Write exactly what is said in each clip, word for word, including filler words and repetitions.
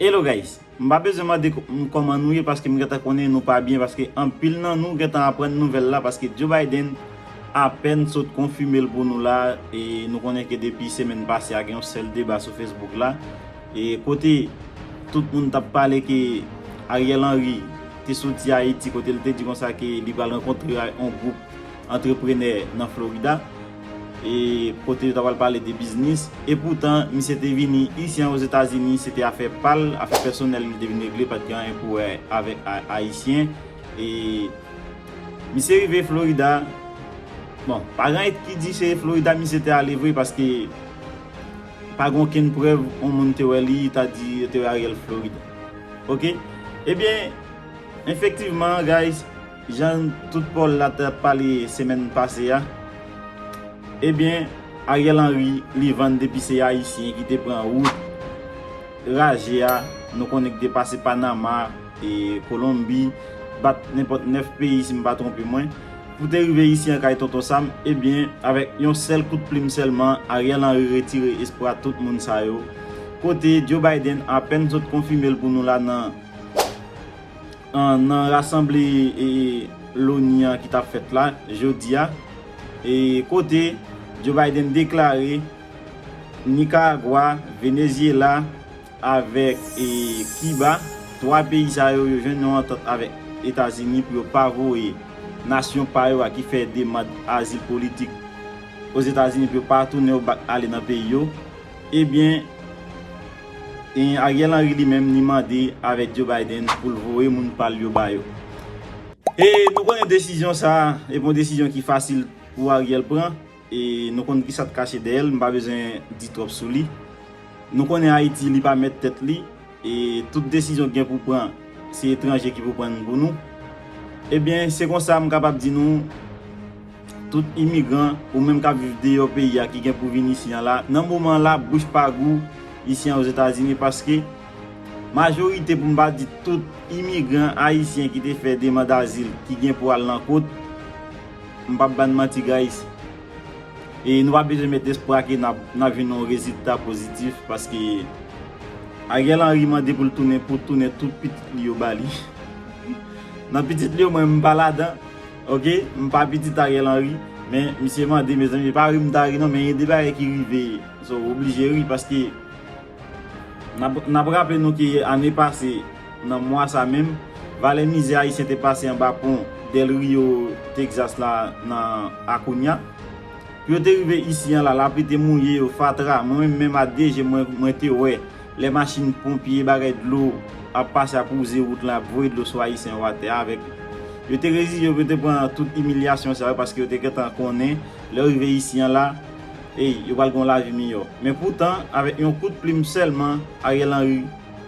Hello guys, m pa bezwen mande k- m kòman nou ye paske m gentan konnen nou pa byen paske anpil nan nou gentan aprann nouvèl la paske Joe Biden apèn sot konfime l pou nou la e nou konnen ke depi semèn pase a gen yon sèl deba sou Facebook la e kote tout moun t ap pale ke Ariel Henry te soti Ayiti kote l te di konsa ke li pral rankontre ak yon gwoup antreprenè nan Florida e kote yo ta pral pale de biznis. Epoutan, misye te vini isi an Ozetazini, se te afè pa l, afè pèsonèl li te vin regle, pa t gen anyen pou wè avèk Ayisyen. E misye rive Florida, bon, pa gen anyen ki di se Florida misye te ale vre, paske pa gen okenn prèv yon moun te wè li, ta di yo te wè Ariel Florida. Oke? Ebyen, efektivman, guys, jan tout Pòl la t ap pale semèn pase a, ebyen, Ariel Henry, li vann depi se Ayisyen ki te pran wout raje a, nou konnen ki te pase Panama, e Kolonbi, bat nenpòt nèf peyi si m pa twonpe mwen, pou te rive isi an kay Tonton Sam, ebyen, avèk yon sèl kout plim sèlman, Ariel Henry retire espwa tout moun sa yo. Kote Joe Biden apèn sot konfime l pou nou la nan an, nan rasanble e, loni an ki t ap fèt la, jodi a, e kote Joe Biden deklare Nikaragwa, Venezyela avèk e, Kiba, twa peyi sa yo, yo jwenn yon antant avèk Etazini pou yo pa voye nasyon pa yo a ki fè demann azil politik Ozetazini pou yo pa tounen yo bak ale nan peyi yo. Ebyen, e, Ariel Henry li menm li mande avèk Joe Biden pou l voye moun pa l yo ba yo. E nou konnen desizyon sa a, e pa yon desizyon ki fasil pou Ariel pran. E nou konn ki sa t kache dèyè l, m pa bezwen di twòp sou li. Nou konnen Ayiti, li pa mèt tèt li. E tout desizyon gen pou pran, se etranje ki pou pran l pou nou. Ebyen, se konsa m kapab di nou, tout imigran ou menm k ap viv deyò peyi a ki gen pou vin isi an la, nan moman an la, bouch pa gou isi an Ozetazini, paske majorite, pou m pa di tout imigran ayisyen ki te fè demann azil ki gen pou al nan kot, m p ap bann manti, guys. E nou pa bezwen met espwa ke n ap, n ap jwenn yon rezilta pozitif, paske Ariel Henry mande pou l tounen, pou tounen tout pitit li yo ba li. Nan pitit li yo, mwen, m pa ladan. Oke, m pa pitit Ariel Henry, men misye mande, mezanmi, pa ri m ta ri non, men gen de bagay ki rive, so, w oblije ri, paske n ap, n ap raple nou ke ane pase, nan mwa sa menm, valè mizè ayisyen te pase anba pon Del Rio, Texas la, nan Acuna. Pou yo te rive isi an la, lapli te mouye yo, fatra, mwen menm, menm a de je mwen, mwen te wè lè machin ponpye, bagay dlo ap pase ap wouze wout lan, ap voye dlo sou ayisyen yo atè avèk. Yo te reziye yo, yo te pran tout imilyasyon sa yo paske yo te gentan konnen lè yo rive isi an la, ey, yo pral gen yon lavi miyò. Men poutan, avèk yon kout plim sèlman, Ariel Henry,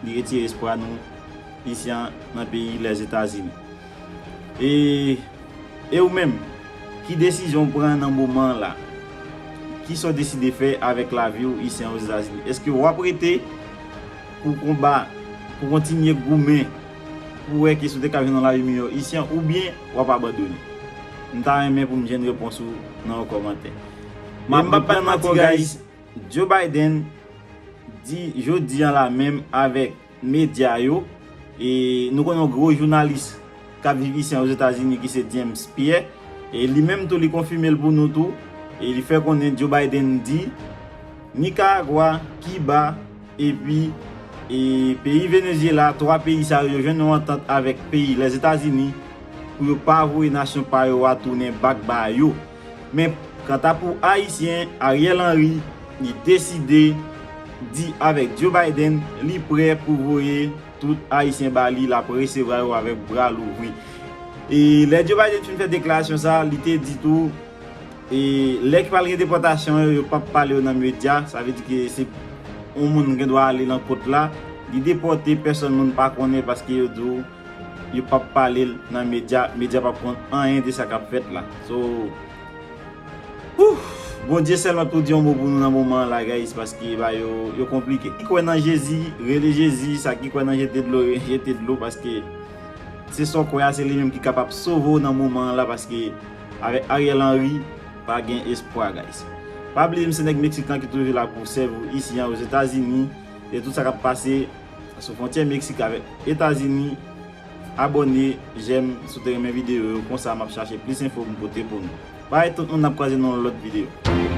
li retire espwa nou isi an nan peyi Lèzetazini. E E ou menm, ki desizyon w pran nan moman an la? Kisa w deside fè avèk lavi w isi an Ozetazini? Èske w ap rete pou konba, pou kontinye goumen, pou wè ke si w te ka jwenn yon lavi miyò isi an, oubyen w ap abandone? M ta renmen pou m jwenn repons ou nan yon kòmantè. Men m p ap bann manti, guys. Joe Biden di jodi an la menm avèk medya yo. E nou konnen yon gwo jounalis k ap viv isi an Ozetazini ki se James Pierre. E li menm tou li konfime l pou nou tou. E li fè konnen Joe Biden di Nikaragwa, Kiba, epi e peyi Venezyela, twa peyi sa yo, yo jwenn yon antant avèk peyi Lèzetazini pou yo pa voye nasyon pa yo a tounen bak ba yo. Men kanta pou Ayisyen, Ariel Henry, li deside di avèk Joe Biden, li prè pou voye tout Ayisyen ba li, l ap resevwa yo avèk bra louvri. E lè Joe Biden fin fè deklarasyon sa, li te di tou, e lè ki pral gen depòtasyon yo, yo p ap pale yo nan medya, sa vle di ke se yon moun gen dwa ale nan kot la, li depòte, pèsonn moun pa konnen paske yo di w yo p ap pale l nan medya, medya p ap konn anyen de sa k ap fèt la. So, ouf, Bondye sèlman pou di yon mo pou nou nan moman an la, guys, paske ba yo, yo konplike. Ki kwè nan Jezi, rele Jezi, sa ki kwè nan jete dlo, jete dlo, paske se sa w kwè a, se li menm ki kapab sove w nan moman an la, paske avèk Ariel Henry, pa gen espwa, guys. Pa bliye, m se nèg Meksikan ki toujou la pou sèvi w isi an Ozetazini, e tout sa k ap pase, Sou fwontyè Meksik avèk Etazini. Abòne, j'aime, si w te renmen videyo yo, konsa m ap chache plis enfo pou m pote pou nou. Bay tout moun, n ap kwaze nan yon lòt videyo.